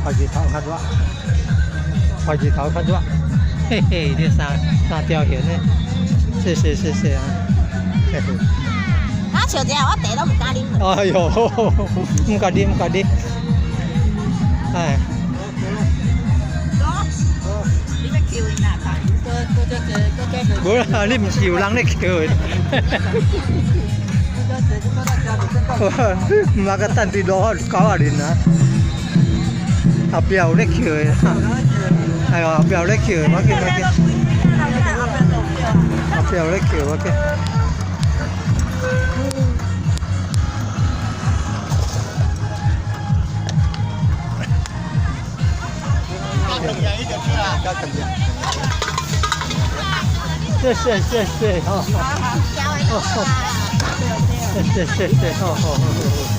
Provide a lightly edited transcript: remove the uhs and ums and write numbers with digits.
火日頭較熱，火日頭較熱，嘿嘿，這三三條線呢，謝謝謝謝啊，嘿嘿。啊，笑者，我茶攏毋敢啉。哎喲，毋敢啉，毋敢啉。哎。你欲抾𪜶啊？無啦，你毋是有人咧抾的。毋捌共等佇路口狗仔啉啊。後壁有咧抾的，哎喲，後壁有咧抾的，我緊我緊。後壁有咧抾，我緊。謝謝謝謝，好，好，謝謝謝謝，好好好好。